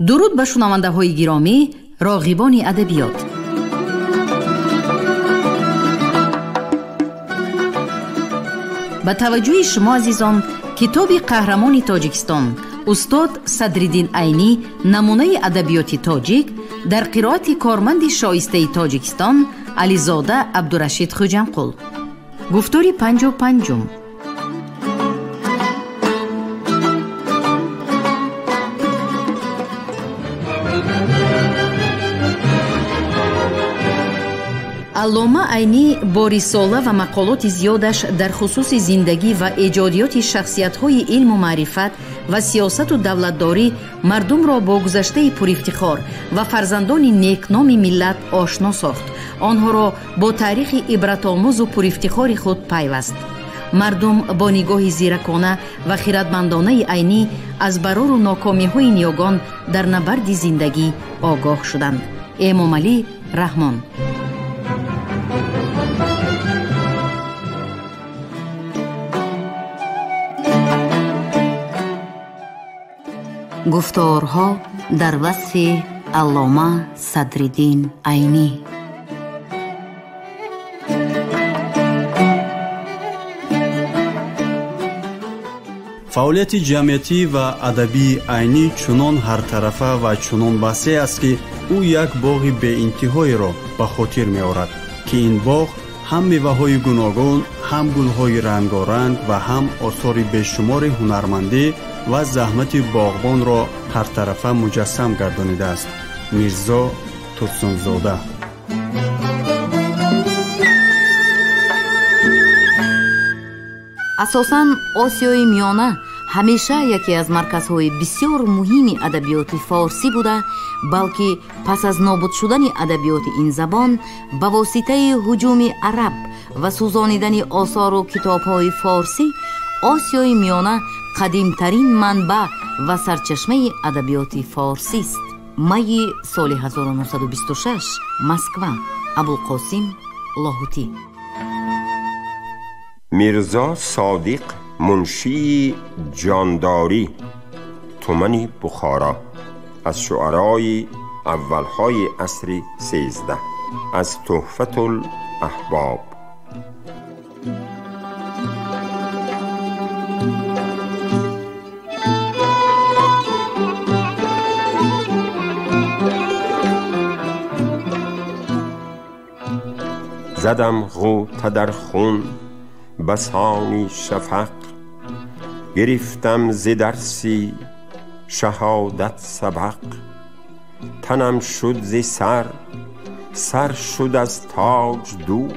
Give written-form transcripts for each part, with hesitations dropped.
Дуруд ба шунавандаҳои гиромӣ, роғибони адабиёт. Ба таваҷҷӯҳи шумо, азизон, китоби қаҳрамони Тоҷикистон устод Садриддин Айнӣ намунаи адабиёти тоҷик дар қироати корманди шоистаи Тоҷикистон Ализода Абдурашид Хуҷамқул. Гуфтори 55-ум. Аллома Айнӣ бо рисола ва мақолоти зиёдаш дар хусуси зиндагӣ ва эҷодиёти шахсиятҳои илму маърифат ва сиёсату давлатдорӣ мардумро бо гузаштаи пурифтихор ва фарзандони некноми миллат ошно сохт, онҳоро бо таърихи ибратомӯзу пурифтихори худ пайваст. Мардум бо нигоҳи зиракона ва хиратмандонаи Айнӣ аз барору нокомиҳои ниёгон дар набарди зиндагӣ огоҳ шуданд. Эмомалӣ Раҳмон. Гуфторҳо дар васфи Аллома Садриддин Айнӣ. Фаъолияти ҷамъиятӣ ва адабии Айнӣ чунон ҳартарафа ва чунон васеъ аст, ки ӯ як боғи беинтиҳоеро ба хотир меорад, ки ин боғ ҳам меваҳои гуногун, ҳам гулҳои рангоранг ва ҳам осори бешумори ҳунармандӣ ва заҳмати боғбонро ҳартарафа муҷассам гардонидааст. Мирзо Турсунзода. Асосан Осиёи Миёна ҳамеша яке аз марказҳои бисёр муҳими адабиёти форсӣ буда, балки пас аз нобуд шудани адабиёти ин забон ба воситаи ҳуҷуми араб ва сӯзонидани осору китобҳои форсӣ, Осиёи Миёна қадимтарин манбаъ ва сарчашмаи адабиёти форсист. Майи соли 1926, Москва, Абулқосим Лоҳутӣ. Мирзо Содиқ муншии ҷондорӣ, тумани Бухоро, аз шуарои аввалҳои асри 13, аз Туҳфатул аҳбоб. زدم غوطه در خون بسانی شفق، گرفتم ز درسی شهادت سبق. تنم شد ز سر، سر شد از تاج دور،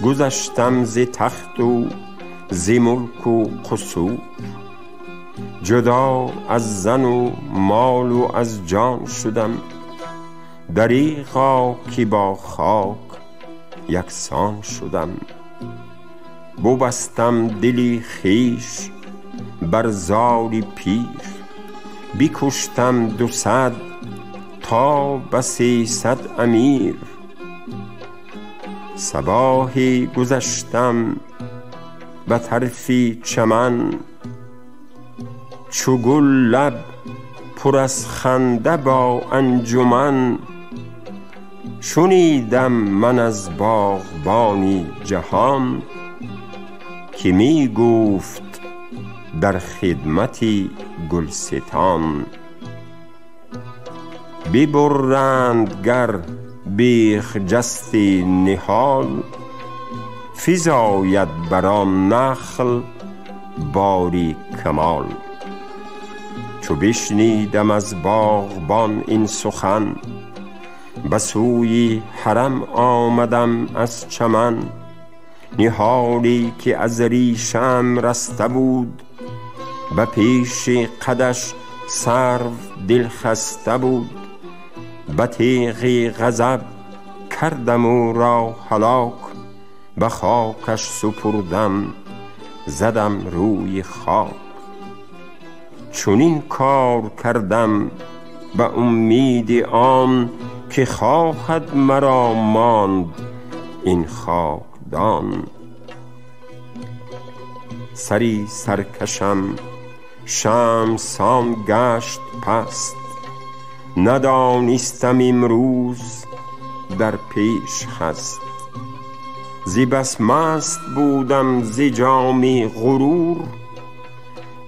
گذشتم ز تخت و ز ملک و قصور. جدا از زن و مال و از جان شدم، دریغا که با خاک یکسان شدم. ببستم دلی خویش بر زاری پیر، بکشتم 200 تا به 300 امیر. صباحی گذشتم به طرفی چمن، چو گل لب پر از خنده با انجمن. شنیدم من از باغبانی جهان، که می گفت در خدمت گلستان. ببرند گر بیخ جست نهال، فزاید بر آن نخل باری کمال. چو بشنیدم از باغبان این سخن، به سوی حرم آمدم از چمن. نهالی که از ریشم رسته بود، به پیش قدش سرو دلخسته بود. به تیغ غضب کردم او را هلاک، به خاکش سپردم زدم روی خاک. چنین کار کردم به امید آن، که خواهد مرا ماند این خاکدان. سری سرکشم شمسان گشت پست، ندانستم امروز در پیش هست. زی بس مست بودم ز جام غرور،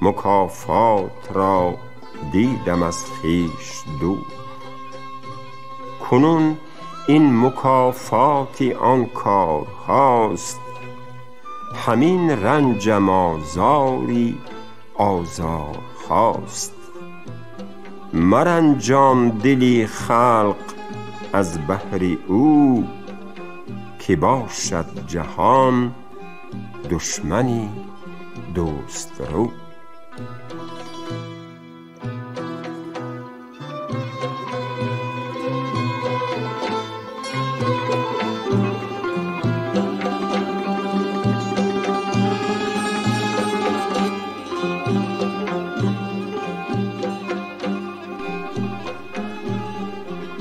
مکافات را دیدم از خویش دور. کنون این مکافات آن کار هاست، همین رنجم آزاری آزار خواست. مرنجان دلی خلق از بهر او، که باشد جهان دشمنی دوست رو.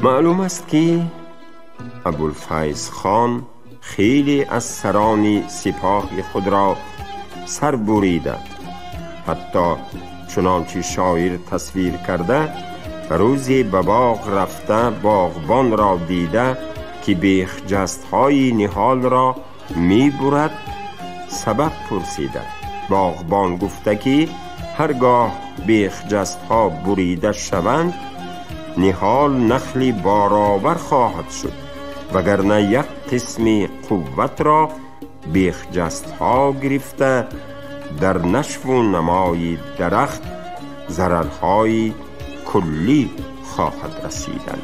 معلوم است که ابوالفیض خان خیلی از سران سپاه خود را سر بریده، حتی چنانچه شاعر تصویر کرده، روزی به باغ رفته باغبان را دیده که بیخجستهای نهال را می برد، سبب پرسیده. باغبان گفته که هرگاه بیخجستها بریده شوند نهال نخلی بارآور خواهد شد، وگرنه یک قسم قوت را بیخجستها گرفته در نشو و نمای درخت ضررهای کلی خواهد رسیدن.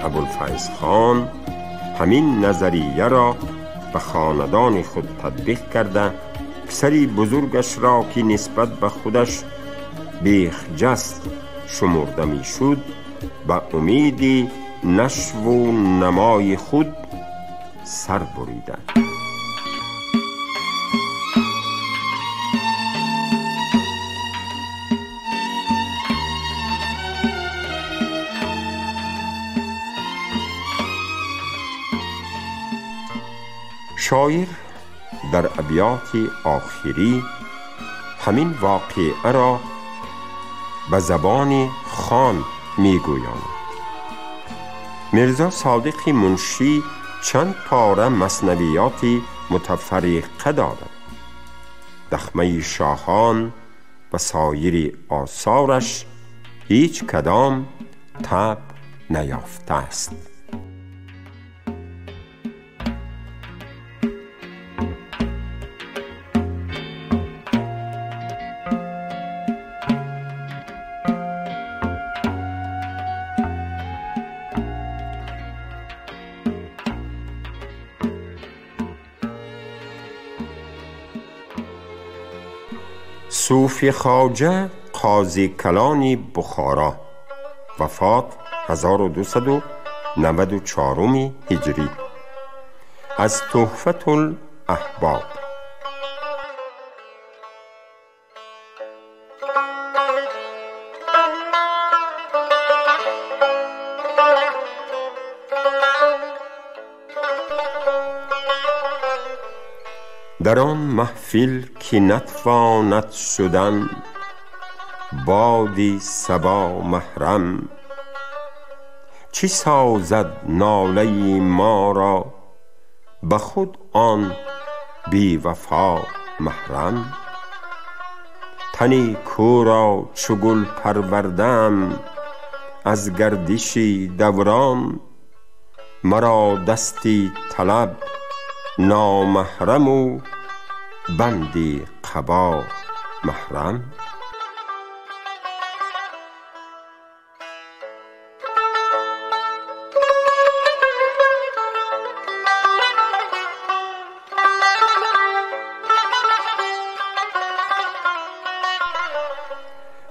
ابوالفیض خان همین نظریه را به خاندان خود تطبیق کرده، پسری بزرگش را که نسبت به خودش بیخجست شمرده میشد، به امید نشو و نمای خود سر بریده. شاعر در ابیات آخری همین واقعه را به زبان خان میگویاند. میرزا صادق منشی چند پاره مثنویات متفرقه دارد. دخمه شاهان و سایر آثارش هیچ کدام تب نیافته است. صوفی خواجه قاضی کلان بخارا، وفات 1294 هجری، از تحفة الاحباب. در آن محفل که نتواند شدن بادی صبا محرم، چه سازد ناله ما را به خود آن بی وفا محرم؟ تنی کو را چو گل پروردم از گردش دوران، مرا دستی طلب نامحرم و بندی قبا محرم.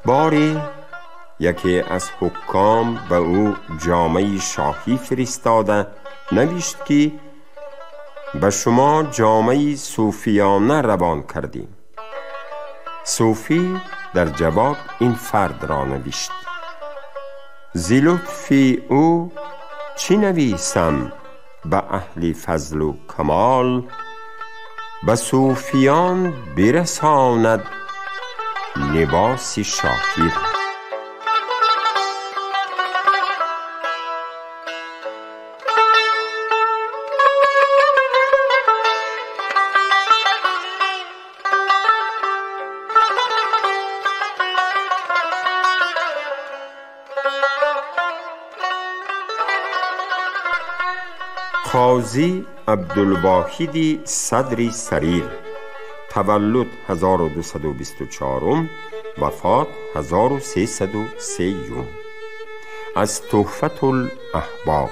باری یکی از حکام به او جامه شاهی فرستاده نوشت که به شما جامه صوفیانه روان کردیم. صوفی در جواب این فرد را نوشت: ز لطف او چی نویسم به اهل فضل و کمال، به صوفیان برساند لباس شاهی. قاضی عبدالواحد صدری سریر، تولد 1224، وفات 1303، از تحفة الاحباب.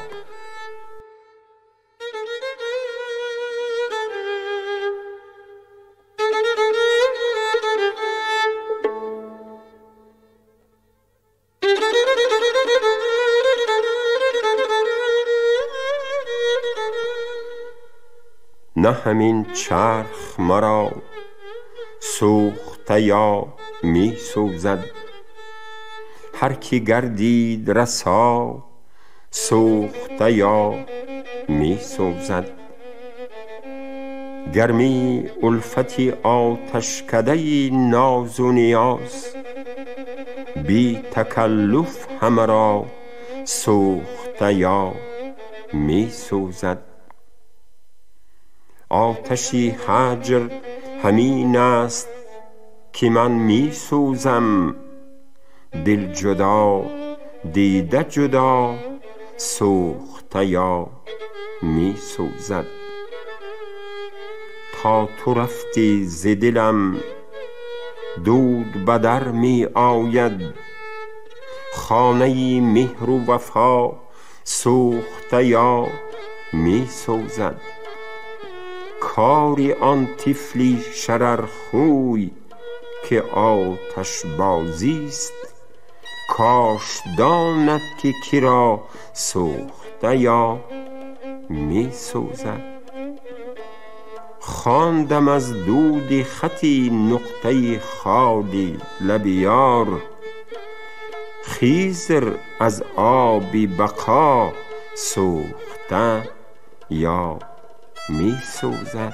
نه همین چرخ مرا سوخته یا می سوزد، هر کی گردید رسا سوخته یا می سوزد. گرمی الفت آتشکده ناز و نیاز، بی تکلف همه را سوخته یا می سوزد. آتشی هجر همین است که من می سوزم، دل جدا دیده جدا سوخته یا می سوزد. تا تو رفتی ز دلم دود به در می آید، خانه مهر و وفا سوخته یا می سوزد. کاری آن طفلی شررخوی که آتش بازیست، کاش داند که کی را سوخته یا می سوزد. خواندم از دود خطی نقطه خالی لب یار، خضر از آب بقا سوخته یا می سوزد.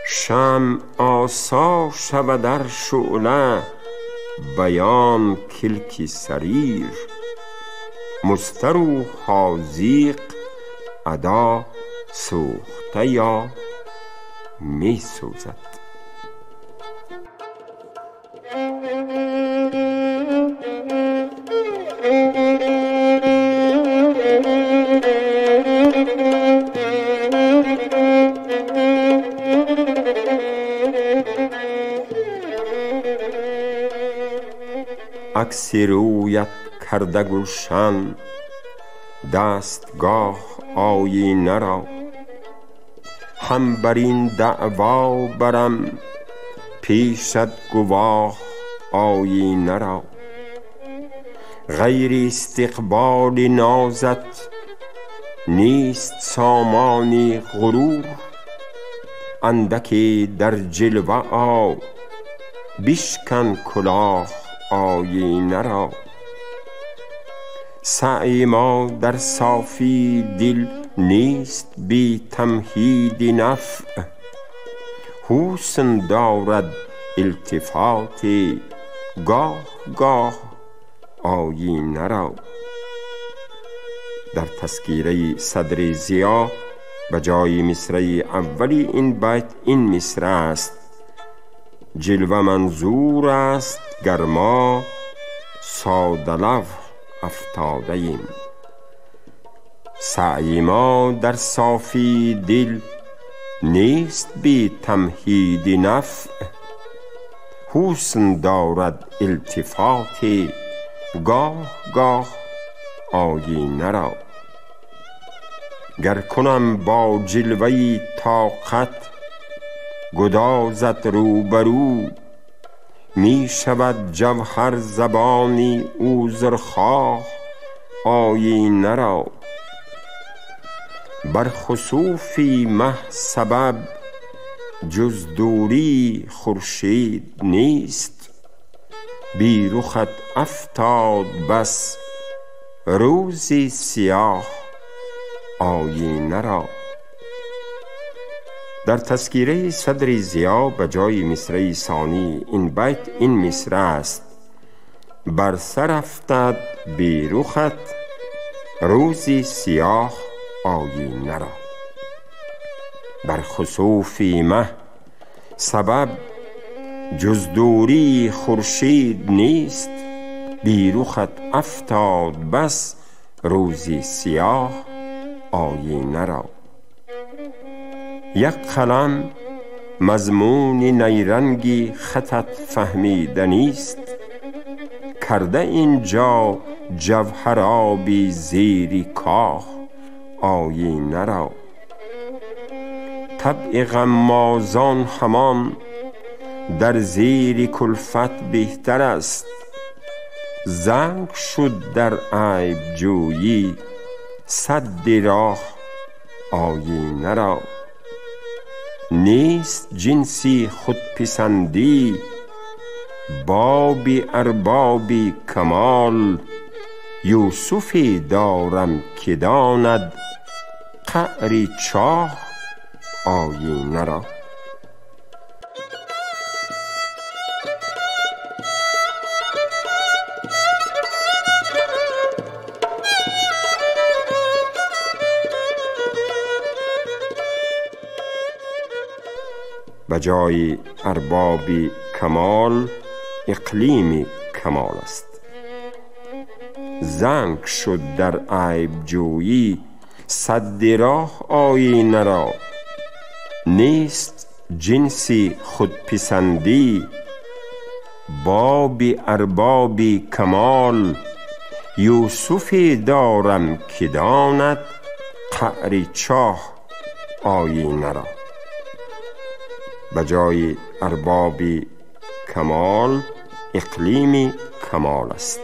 شمع آسا شود در شعله بیان کلک سریر، مضطر و حاذق ادا سوخته یا می سوزد. عکس رویت کرده گلشن دستگاه آیینه را، هم بر این دعوا برم پیشت گواه آیینه را. غیر استقبال نازت نیست سامانی غرور، اندکی در جلوه آ بشکن کلاه آیینه را. سعی ما در صافی دل نیست بی تمهید نفع، حسن دارد التفات گاه گاه آیینه را. در تذکیره صدر ضیا به جای مصرع اولی این بیت این مصرع است: جلوه منظور است گرما ساده لوح افتاده ایم. سعی ما در صافی دل نیست بی تمهید نفع، حسن دارد التفات گاه گاه آیینه را. گر کنم با جلوه طاقت گدازت روبرو، می شود جوهر زبانی عذرخواه آیینه را. بر خسوفی مه سبب جز دوری خورشید نیست. بی رخت افتاد بس روزی سیاه آیینه را. در تذکیره صدر ضیا به جای مصرع ثانی این بیت این مصرع است: بر سر افتد بی رخت روزی سیاه آیینه را. بر خسوفی مه سبب جز دوری خورشید نیست. بی رخت افتاد بس روزی سیاه آیینه را. یک قلم مضمون نیرنگی خطت فهمیده نیست. کرده اینجا جوهر آبی زیر کاه آیینه را. طبع غمازان همان در زیر کلفت بهتر است. زنگ شد در عیب جویی سد راه آیینه را. نیست جنسی خودپسندی باب ارباب کمال. یوسفی دارم که داند قعر چاه آیینه را. به جای ارباب کمال اقلیم کمال است. زنگ شد در عیب جویی سد راه آیینه را. نیست جنسی خودپسندی باب ارباب کمال. یوسفی دارم که داند قعر چاه آیینه را. به جای ارباب کمال اقلیم کمال است.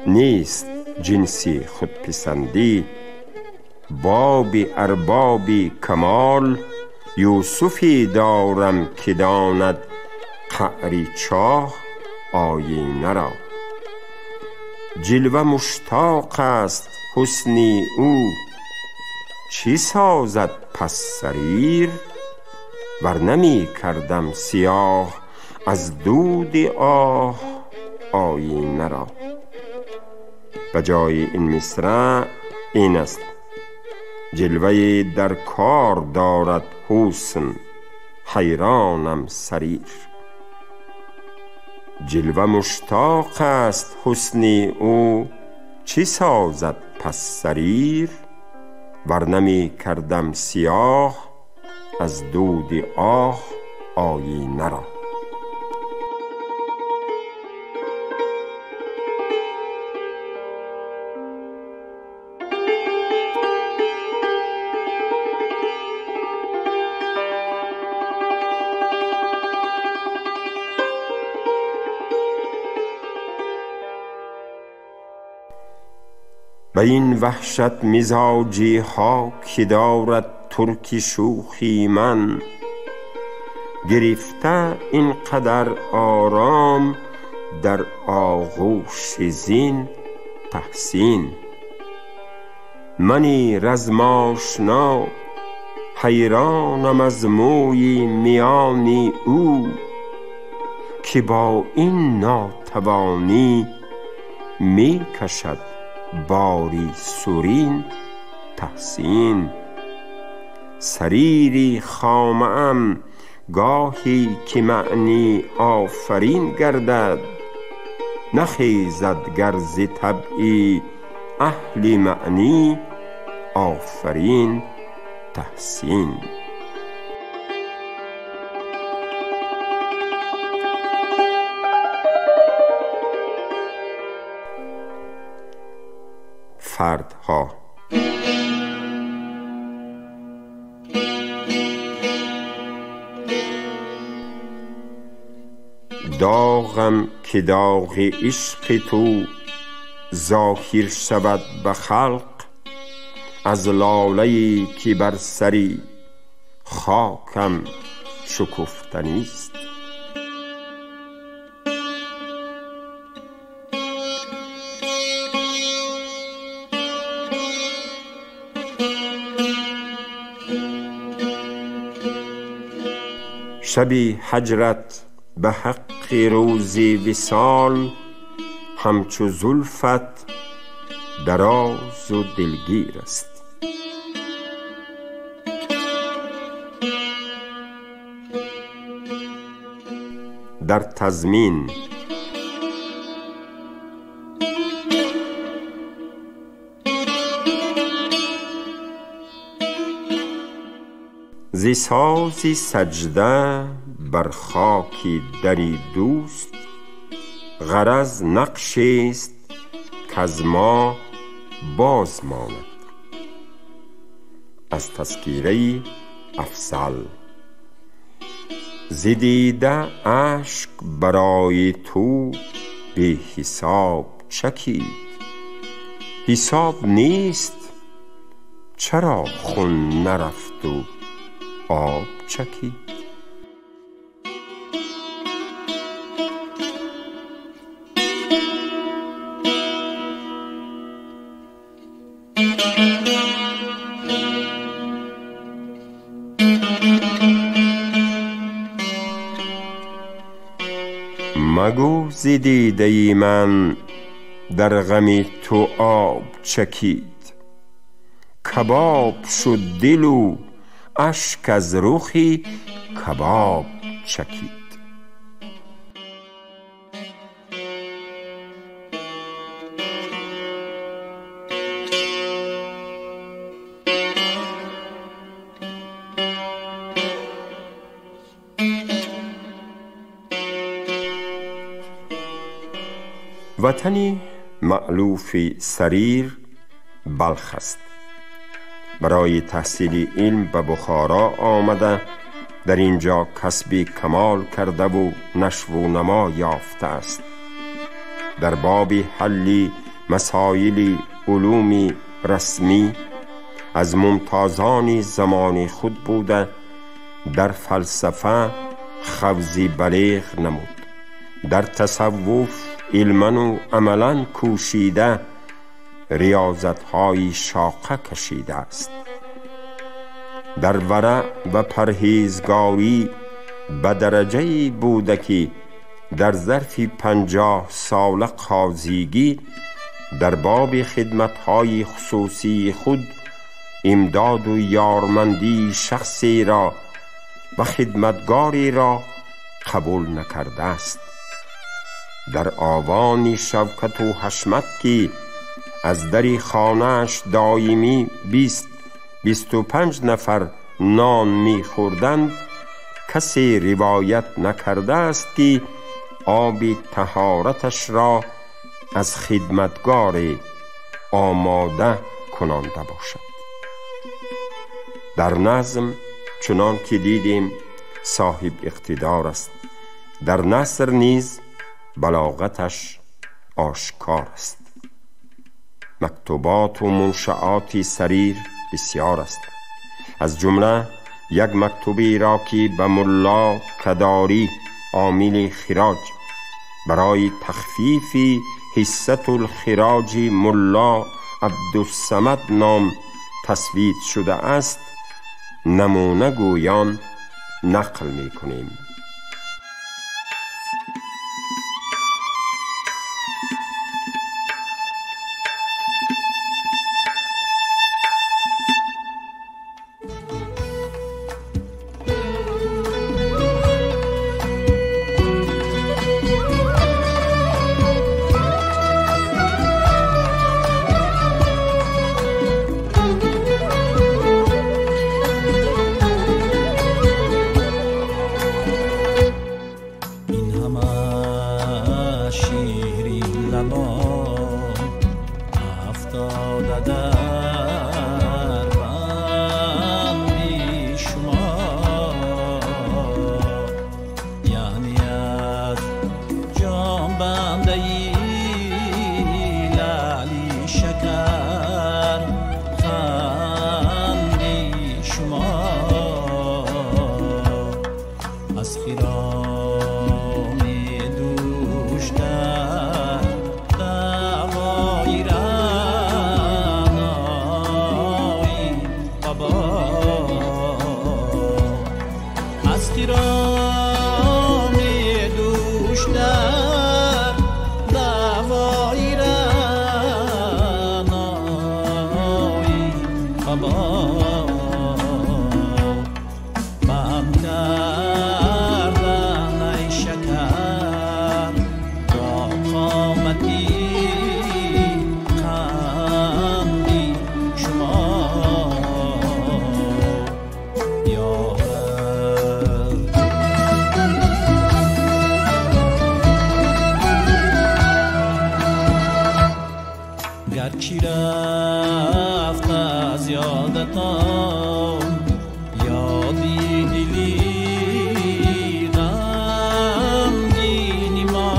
نیست جنسی خودپسندی باب ارباب کمال. یوسفی دارم که داند قعر چاه آیینه را. جلوه مشتاق است حسن او چی سازد پس سریر. ور نمی کردم سیاه از دود آه آیینه را. به جای این مصرع این است: جلوه در کار دارد حسن حیرانم سریر. جلوه مشتاق است حسن او چی سازد پس سریر. ور نمی کردم سیاه از دود آه آیینه را. به این وحشت مزاجی ها که دارد ترک شوخی من، گرفته این قدر آرام در آغوش زین تحسین. منی رزم آشنا حیرانم از موی میانی او، که با این ناتوانی می کشد باری سورین تحسین. سریری خامه ام گاهی که معنی آفرین گردد، نخیزد گر ز طبعی اهل معنی آفرین تحسین. فردها. داغم که داغ عشق تو ظاهر شود به خلق، از لاله‌ای که بر سری خاکم شکفتنیست. شبی هجرت به حق روزی وصال، همچو زلفت دراز و دلگیر است. در تضمین ز ساز سجده بر خاک دری دوست، غرض نقشی است کز ما باز ماند. از تذکیره افضل. ز دیده اشک برای تو بی حساب چکید، حساب نیست چرا خون نرفت و آب چکید. مگو ز دیده من در غم تو آب چکید، کباب شد دل و اشک از رخی کباب چکید. وطنی مألوف سریر بلخ است. برای تحصیل علم به بخارا آمده، در اینجا کسب کمال کرده و نشو و نما یافته است. در باب حل مسائل علوم رسمی از ممتازان زمان خود بوده، در فلسفه خوض بلیغ نمود، در تصوف علما و عملا کوشیده، ریاضت‌های شاقه کشیده است. در ورع و پرهیزگاری به درجه‌ای بوده که در ظرف 50 ساله قاضیگی در باب خدمت‌های خصوصی خود امداد و یارمندی شخصی را و خدمتگاری را قبول نکرده است. در آوان شوکت و حشمت که از در خانه‌اش دائمی 20-25 نفر نان می‌خوردند، کسی روایت نکرده است که آب طهارتش را از خدمتگار آماده کنانده باشد. در نظم چنان که دیدیم صاحب اقتدار است، در نثر نیز بلاغتش آشکار است. مکتوبات و منشآت سریر بسیار است. از جمله یک مکتوبی را که به ملا کداری عامل خراج برای تخفیف حصة الخراج ملا عبدالصمد نام تصویت شده است، نمونه گویان نقل می کنیم. خرام دوش در دعوای رعنایی بابا، از خرام دوش در دعوای رعنایی بابا. بم کردن ای شکر با قامتی قندی شما یا رب. گرچه رفت از یادتان یادی دلی غمگین ما،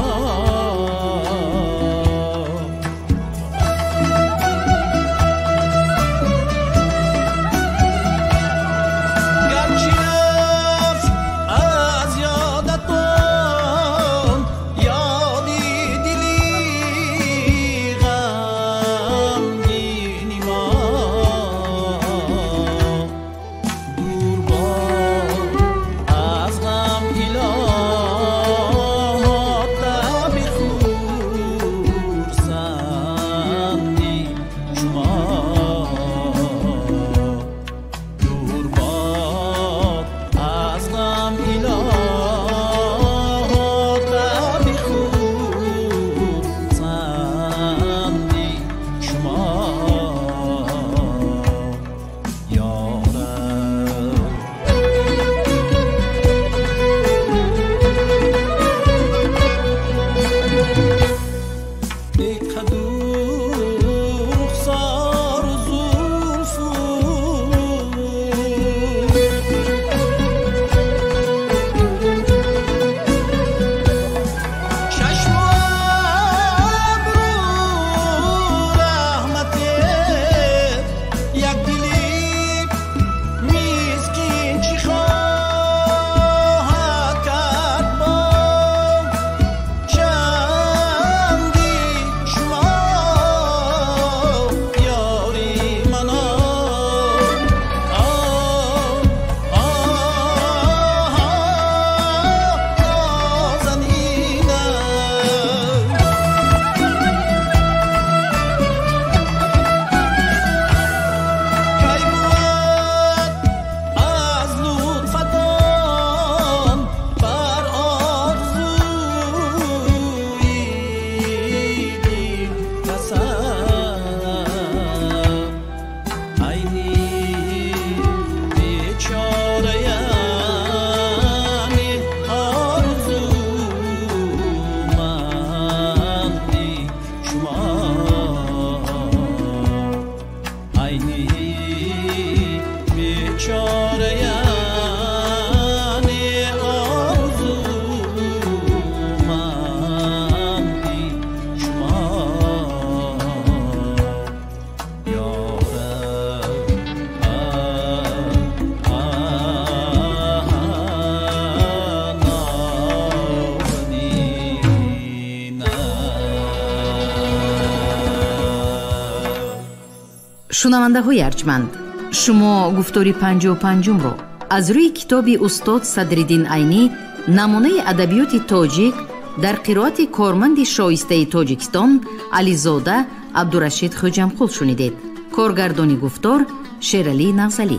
گرچه رفت از یادتان یادی دلی غمگین ما، دور باد از غم الها تب خرسندی شما، دور باد از غم الها تب خرسندی شما یا رب. ای قد و رخسار و زلف و چشم و ابرو رحمت یک دلی مسکین چی خواهد کرد با چندی شما یاری من. آه نازنینم، کی بود از لطفتان بر آرزوی دل رسد؟ عینی بیچاره یعنی آرزومندی شما، عینی بیچاره یعنی آرزومندی شما یا رب. نازنینم. Шунавандаҳои арҷманд, шумо гуфтори 55-умро аз рӯи китоби устод Садриддин Айнӣ намунаи адабиёти тоҷик дар қироати корманди шоистаи Тоҷикистон Ализода Абдурашид Хӯҷамқул шунидед. Коргардони гуфтор Шералӣ Нағзалӣ.